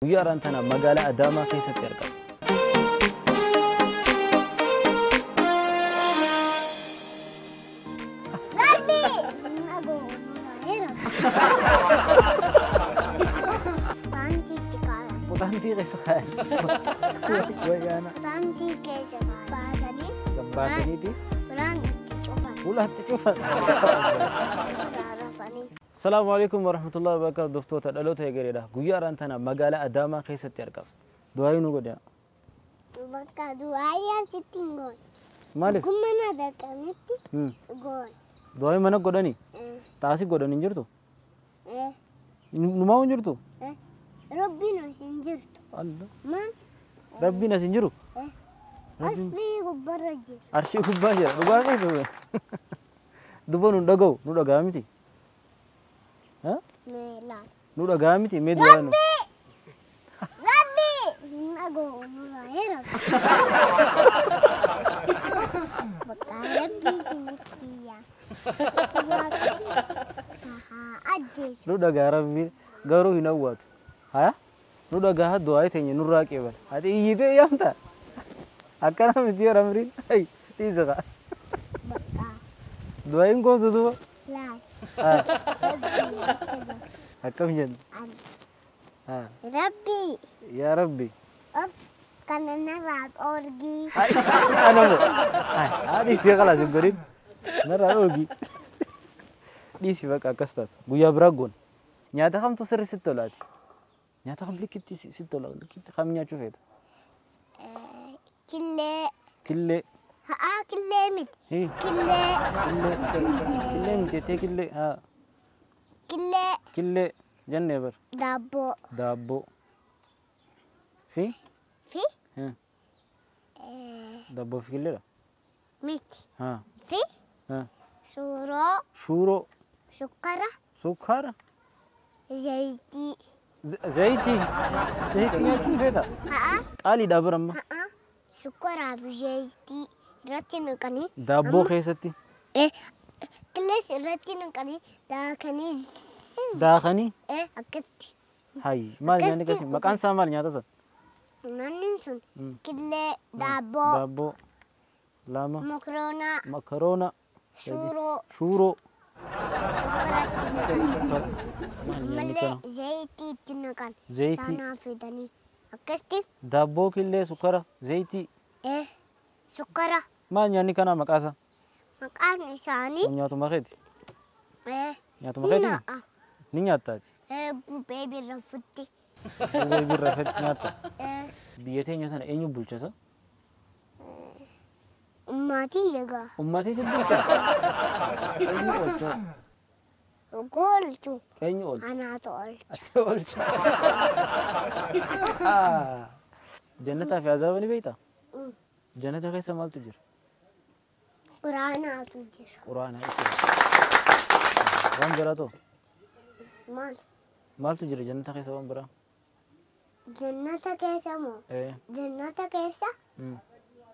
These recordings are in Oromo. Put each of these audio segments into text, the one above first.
Guyyaa har'aan tana magaalaa Adaamaa keessatti argama. Rabbi! Taantiitti kaa'an. Botaantii keessa kaa'an. Wayyaana. Taantii keessa baasanii Gabbaasaniiti ulaan itti cufan. ulaatti cufan. Raarrafanii. Salaamu alaikum warahmatullahi wabarakatuh. Doftoota dhaloota eegaleedha. Guyyaa har'aan tana magaalaa Adaamaa keessatti argama. Du'aa nu godhaa. Bakka du'aayyaa sitti hin goone. Maaliif? Kun mana dhaqanitti goone. Du'aa mana godhanii? Taasii godhan hin jirtu? Numaa hin jirtu? Rabbiin as hin jirtu. Allah. Man Rabbiin as hin jiru? asii gubbarra jira. Arshii gubbaa jira. Dhugaa keessa. Duba nu dhaga'u nu dhagaa miti. Mee laal. Nu dhagaa miti mee du'aa nu. Rabbi! Hin dhaga'u nurraa heera. Bakka Rabbi isinitti yaa. Sahaa ajjeesu. Nu dhagaa Rabbiin garuu hin hawwatu. Haya? Nu dhagaa du'aa teenya nurraa qeebala. Ati iyyitee yaamta? Akkana miti yoo ramriin. Ay dhiisa kaa. Bakka Du'aa hin gootu duba. laal. Rabbi akka jiru. Akkam jenna? Rabbi Yaa Rabbi. of kana narraa dhoorgii. Ana moo? Dhiisii khalaas hin godhin. Narraa dhoogi. Dhiisi bakka akkas taatu. Guyyaa biraa goona. Nyaata kamtu sirri sitti tolaati? Nyaata kam likkitti sitti tola? Likkitti kam nyaachuu feeta? Killee. Killee. Haa killee miti. Hii. Killee. Killee. Killee miti jettee killee. Haa. Killee. Killee jennee bar. Daabboo. Daabboo. Fi? Fi. Daabboo fi killeedha? Miti. Haa. Fi. Haa. Suuroo. Shuuroo. Sukkara. Sukkaara. Zayitii. Zayitii. Zayitii nyaachuu feeta? Haa. Qaaliidha bara amma. Haa. Sukkaraa fi zayitii irratti naqanii. Daabboo keessatti. Qillees irratti naqanii daakanii. Daakanii. Akkatti. Hayyi. Maal nyaanni akkasii? Maqaan isaa maal nyaata sana? Nyaanni sun killee, daabboo, Daabboo. Lama. mokoroonaa, Makaroona. suuroo, Shuuroo. sukkaratti naqan. Sukkara. Maal nyaanni Ammallee kana? zayitii itti naqan. Zayitii. Sanaa fidanii. Akkatti Daabboo, killee, sukkara, zayitii. Sukkara. Maal nyaanni kana maqaa isaa? Maqaan isaanii Nyaatuma keeti. Nyaatuma keeti? Na'a. Ni nyaattaati. Gubee birra futti. Gubee birra fetti nyaatta. Biyya teenya sana eenyu bulcha isa? Ummaatii egaa. Ummatiitu bulcha. Eenyu oolcha? Goolchu. Eenyu oolcha? Anaatu oolcha. Ati oolcha. Jannataa fi azaaba ni beektaa? Jannata keessa maaltu jira? Quraanaatu jira. Quraana isa. Waan biraa ta'u? Maal? Maaltu jira jannata keessa waan biraa? Jannata keessa moo? Jannata keessa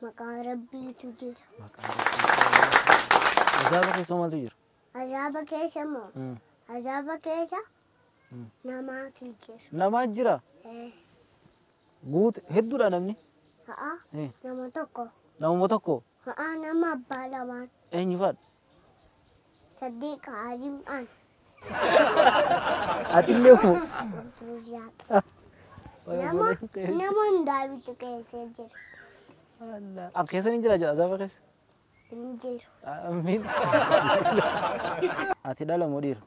maqaa Rabbiitu jira. Maqaa Rabbii. Azaaba keessa maaltu jira? Azaaba keessa moo? Azaaba keessa namaatu jira. Namaa jira. Guute hedduudha namni. Haa. Nama tokko. Namuma tokko. Haa nama abbaa lamaan. Eenyu faadha? Saddiiqa Azim'aan. Atillee moo? Abdurrazaaq. Nama hundaabitu keessa jira. Ab keessa ni jira azaaba keessa? Hin jiru. Amiin. Ati dhala moo dhiira?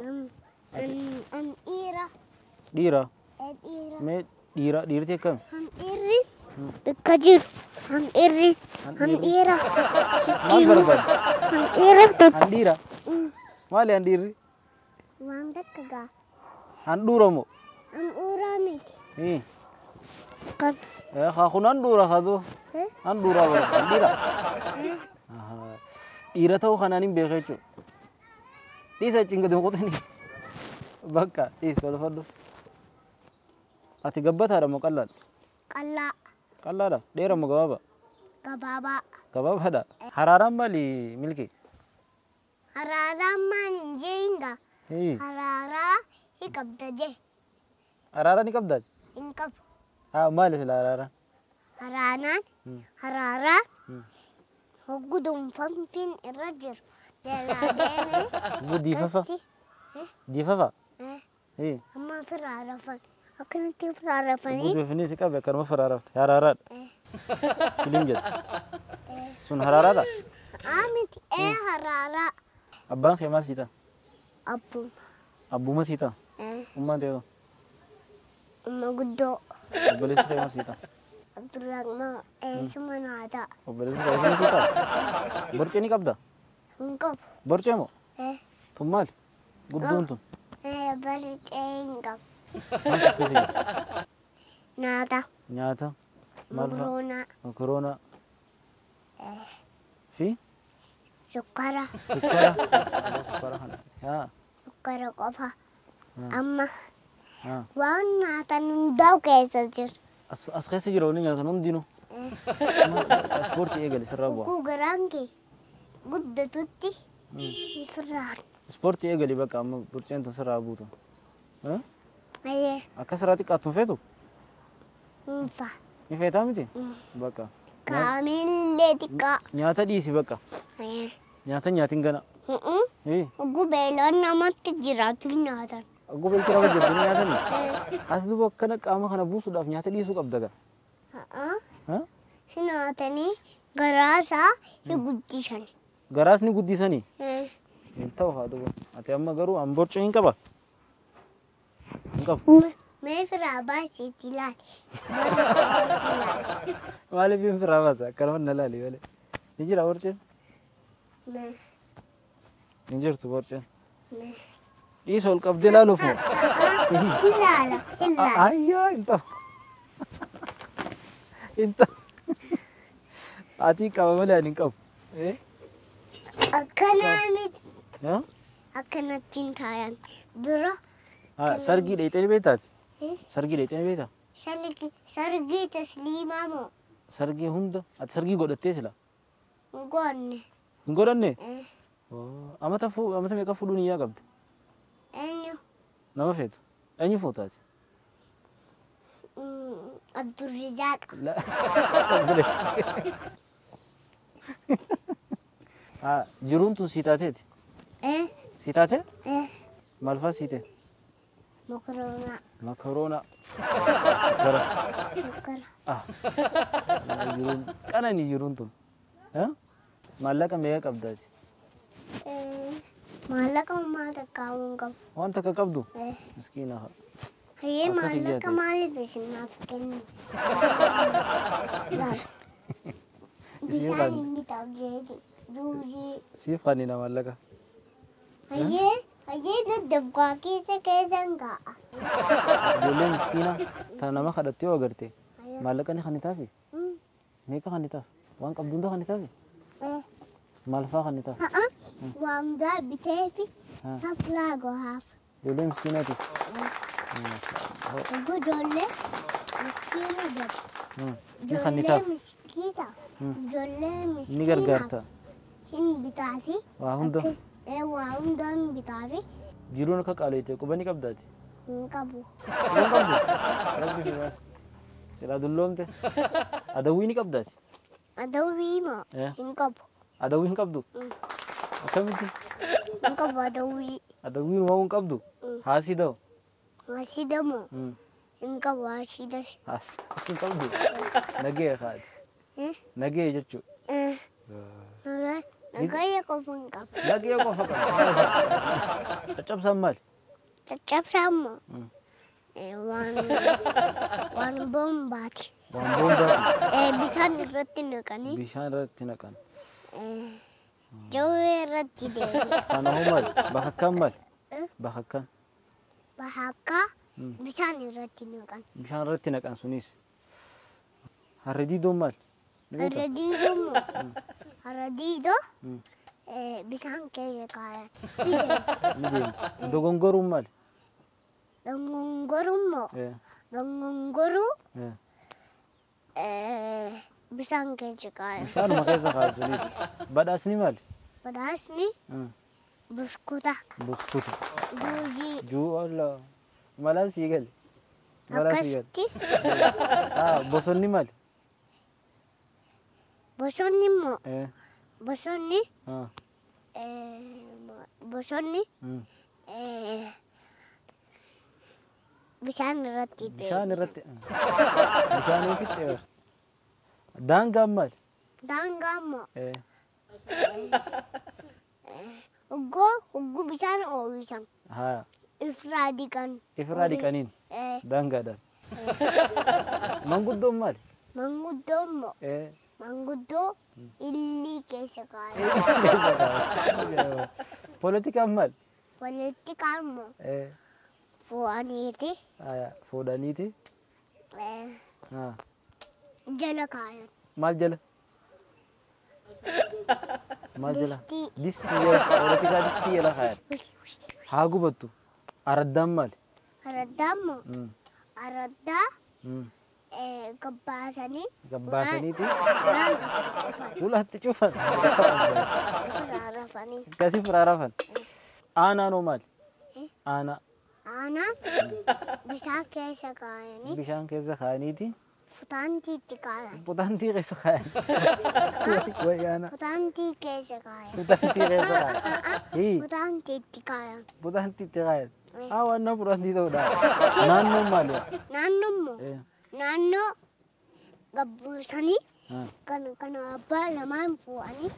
An dhiira. Dhiira. Dhiira. Mee dhiira dhiirti akkami? Han dhiirri bakka jiru. Han dhiirri. Han dhiira. Maal barbaadda? Han dhiira bakka. Han dhiira. Maali han dhiirri? Waan takka gaa. Han dhuura moo? Han dhuuraa miti. Kan. Haa kun han dhuura haa ta'u. Han dhuuraa bara han dhiira. Dhiira ta'uu kanaan hin beeku jechuudha. Dhiisa achiin gadi hin qoxini. Bakka dhiisa tolfadhu. Ati gabbataadha moo qal'aadha? Qal'aa. Qal'aadha. Dheeraa moo gabaabaa? Gabaabaa. Gabaabaadha. Haraaraan maali milki? Haraaraan maal hin jeenga? Haraaraa Hi qabda jee. Araara ni qabdaa? Hin qabu. Haa maali sila araaraan? Haraanaan haraaraa hoggudunfamfiin irra jiru jalaa deemee Hogguu diifafa? Diifafa? Amma ofirraa rafan. Akkanatti ofirraa rafanii. Hogguu diifanii si qabe akkanuma ofirraa rafte. Haraaraadha. Filim jedha. Sun haraaraadha? Miti haraaraa. Abbaan kee maal sii ta'a? Abbuma. Abbuma sii ta'a? Ummaan ta'e hoo? Umma guddoo. Obboleessi kee maal sii ta'a? Abdurrahman eessuma naa ta'a. Obboleessi kee eessuma sii ta'a? Borcee ni qabdaa? Hin qabu. Borcee moo? Tun maali? Guddoon tun? Borcee hin qabu. Maaltu as keessa jira? Nyaata. Nyaata. Maal fa'a? Mokoroonaa. Mokoroonaa. Fi? Sukkaara. Sukkaara. Sukkaara kana. Haa. Sukkaara qofa. Amma waan nyaatan hundaa'u keessa jira. As keessa jira wanni nyaatan hundinuu. Ispoortii eegali sirraa bu'a. Ugguu garaan kee guddatutti sirraan. Ispoortii eegali bakka amma borceen tun sirraa buutu. Ayyee. Akka sirraa xiqqaattu hin feetu? Hinfa. Ni feetaa miti? Bakka. Kaamillee xiqqaa. Nyaata dhiisi bakka. Nyaata nyaatiin gana. Ugguu beelaan namatti jiraatu nyaatan. Ugguu beelti nama jirtu ni nyaatanii? As duuba akkana qaama kana buusuudhaaf nyaata dhiisuu qabda gaa. Nyaatanii garaasaa ni guddisan. Garaas ni guddisanii? Hin ta'u haa duuba. Ati amma garuu an borcee hin qaba? Hin qabu. Mee firaa baasiitti ilaali. Maaliif hin firaa baasa? Akkanuma na ilaali malee. Ni jira borceen? Hin jirtu borceen. Dhiisa ol qabdee ilaaluuf moo? Ilaala, ilaala. Ayyaa hin ta'u. Hin ta'u. Ati qaba malee ani hin qabu. Akkanaa miti. Akkanatti hin taayan. Dura. Sargii dheexee ni beektaati? Sargii dheexee ni beektaa? Sargii tasliimaa moo? Sargii hunda. Ati sargii godhattee sila? Hin godhanne. Hin godhanne? Amata meeqa fuudhuun iyyaa qabde? Eenyu? Nama feetu. Eenyu fuutaati? Abdurrizaaq. Jiruun tun sii taateeti? Sii taate? Maal fa'aa sii ta'e? Mokoroonaa. Mokoroonaa. Sukkara. Sukkara. Jiruun qananii jiruun tun. Maallaqa meeqa qabdaati? Maallaqa homaa takka hin qabu. Waan takka qabdu? Miskiina haa. Hayyee maallaqa maaliif isin naaf kennu? Bishaan hin bitaaf jeeti. Juuzii. Siif kannina maallaqa. Hayyee hayyee daddafqaa keessa keessan kaa'a. Ijoollee miskiina tana nama kadhattee yoo agarte maallaqa ni kannitaafi? Meeqa kannitaaf? Waan qabdu hunda kannitaafi? Maal fa'aa kannitaaf? Waan hundaa biteefi taflaa gohaaf. Ijoollee miskiinaatiif? Ijoollee miskiina jedhu. Ni kannitaaf? Ijoollee miskiita. Ijoollee miskiina. Ni gargaarta? Hin bitaafi. Waa hunda? Waa hunda hin bitaafi. Jiruun akka qaaleette quba ni qabdaati? Hin qabu. Quba hin qabdu? Rabbi si baase. Silaa dulloomte. Adawwii ni qabdaati? Adawwii moo? Hin qabu. Adawwii hin qabdu? Akkamitti? Hin qabu adawwii. Adawwii uumamu hin qabdu? Haasii da'u? Haasii moo? Hin qabu haasii das. Haasii hin qabdu? Nagee haati. Nagee jechuudha. Nagee qofa hin qabu. Nagee qofa qaba. Caccabsaan maali? Caccabsaan moo? Waan boombaati. Waan boombaati? Bishaan irratti naqanii. Bishaan irratti naqan. Jawwee irratti deebi'a. Kana hoo maali? Bakakkaan maali? Bakakkaan. Bakakkaa bishaan irratti naqan. Bishaan irratti naqan sunis. Harree diidoon maali? Harree diidoo moo? Harree diidoo bishaan keessa kaayan. Ni deema. Dogongoruun maali? Dongongoruun moo? Dongongoruu bishaan keessa kaayan. Bishaanuma keessa kaayan sunis. Badhaasni maali? Badhaasni buskuta. Buskuta. Juuzii. Juu alla. Malaan sii gale. Malaan sii gale. Akkasitti. Bosonni maali? Bosonni immoo bosonni bosonni bishaan irratti Bishaan irratti. Bishaan ofitti eera. Daangaan maali? Daangaa immoo hogguu bishaan oomishan. Ifraa dhiqan. Ifraa dhiqaniin. Daangaadhaan. Manguddoon maali? Manguddoo immoo manguddoo illii keessa kaa'an. Poolitikaan maali? Poolitikaan immoo fuudhaniiti. Fuudhaniiti. Jala kaayan. Maal jala? Maal jala? Distii. Distii jala. Poolitikaa distii jala kaayan. Haa gubattu. Araddaan maali? Araddaan immoo araddaa gabbaasanii. Gabbaasaniiti. Ulaatti cufan. Ulaatti cufan. Firaa rafanii. Akkasii firaa rafan. Aanaan hoo maali? Aanaa. Aanaan bishaan keessa kaayanii. Bishaan keessa kaayaniiti. Futaantii itti kaayan. Futaantii keessa kaayan. Wayi aanaa. Futaantii keessa kaayan. Futaantii keessa kaayan. Futaantii itti kaayan. Futaantii itti kaayan. Haa waan nama futaantii ta'uudha. Naannoon maali? Naannoon immoo naannoo gabbuusanii kan abbaa lamaan fuudhanii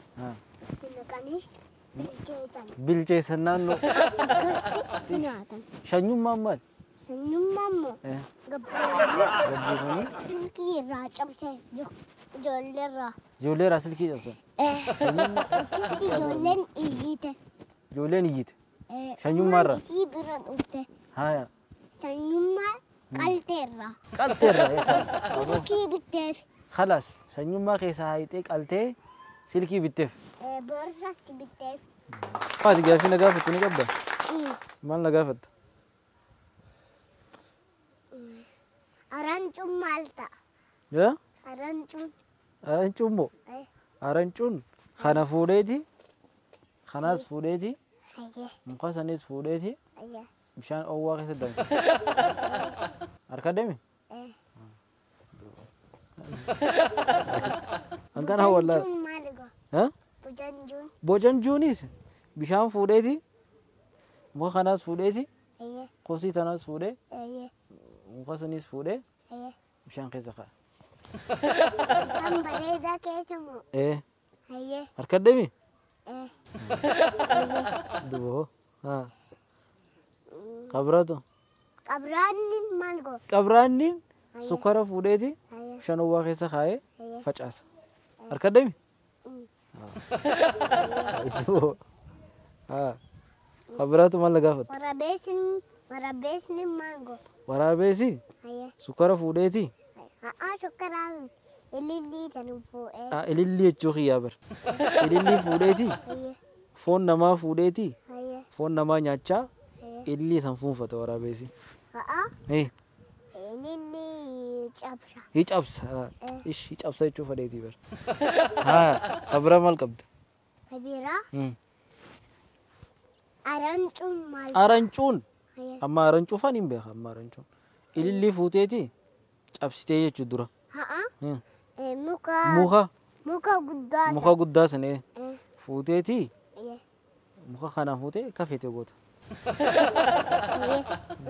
itti naqanii bilcheessan. Bilcheessan naannoo. Akkasitti nyaatan. Shanyummaan maali? Sanyummaan immoo gabbuusanii silkii irraa cabsan ijoollee irraa. Ijoollee irraa silkii cabsan. Akkasitti ijoolleen iyyite. Ijoolleen iyyite. Shanyummaa irraa. Isii bira dhufte. Sanyummaa qalteerraa. Qalteerraa. Silkii bitteef. Khalaas sanyummaa keessaa haayitee qaltee silkii bitteef. Boorsaas bitteef. Ati gaaffii na gaafattu ni qabda? Maal na gaafatta? Arancuun maal ta'a? Arancuun. Arancuun moo? Arancuun kana fuudheeti kanaas fuudheeti muka sanis fuudheeti bishaan oowwaa keessa danfisa. Harka deemi? Hanqana wallaahi. Bojanjuun maal egaa? Bojanjuun. Bojanjuunis bishaan fuudheeti muka kanaas fuudheeti kosii tanaas fuudhee muka sanis fuudhee bishaan keessa kaa'a. Bishaan bareedaa keessa moo? Harka deemi? Duboo. Qabraatu. Qabraanni maal godha? Qabraanni sukkara fuudheeti bishaan oowwaa keessa kaa'ee facaasa. Harka deemi? Qabraatu maal na gaafatta? Waraabesni maal godha? Waraabessi sukkara fuudheeti. Sukkaraan ilillii kan fuudhee. Ilillii jechuu kiyyaa bara. Ilillii fuudheeti. Foon namaa fuudheeti. Foon namaa nyaachaa ilillii san fuunfata waraabessi. Ilillii cabsa. Hi cabsa. Ishi cabsa jechuu fedheetii bara. Kabira maal qabda? Kabira? Arancuun maal? Arancuun? Amma arancuu faan hin beeka amma arancuun. Ilillii fuuteeti cabsitee jechuu dura. Muka. Muka. Muka guddaa. Muka guddaa sana fuuteeti muka kanaan fuutee kafeete goota.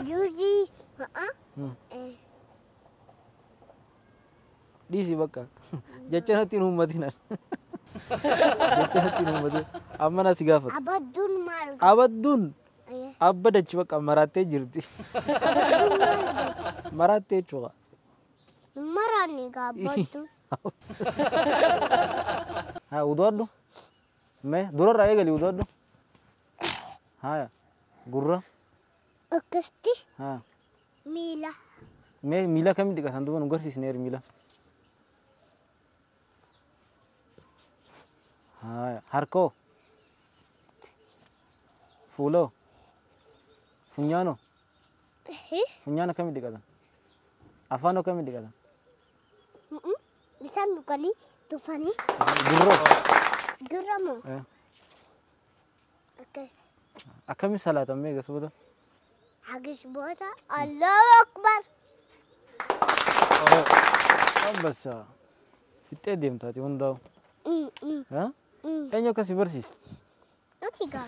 Juusii. Dhiisi bakka. Jecha natti hin uummatin. Jecha natti hin uummatin. Amma na si gaafata. Abadduun maal? Abadduun. Abbadachi bakka maraattee jirti. Maraattee jechuudha. Maraanni egaa abbaddu. Haa udoodhu. Mee durarraa eegali udoodhu. Haa gurra. Akkasitti. Miila. Mee miila kamiin dhiqatan duuba nu garsiisneer miila. Haa harkoo. Fuuloo. Funyaanoo. Funyaan akkamiin dhiqatan? Afaan akkamiin dhiqatan? Bishaan dhuganii tufanii. Gurroo. Gurra moo? Akkas. Akkamiin salaatan mee gasboota? Hagis booda Allahu Akbar. Ambassa. Fixee deemtaati hundaa'u. Mm, mm, Ha? mm. Eenyu akkasii barsiise? Nuti gaa.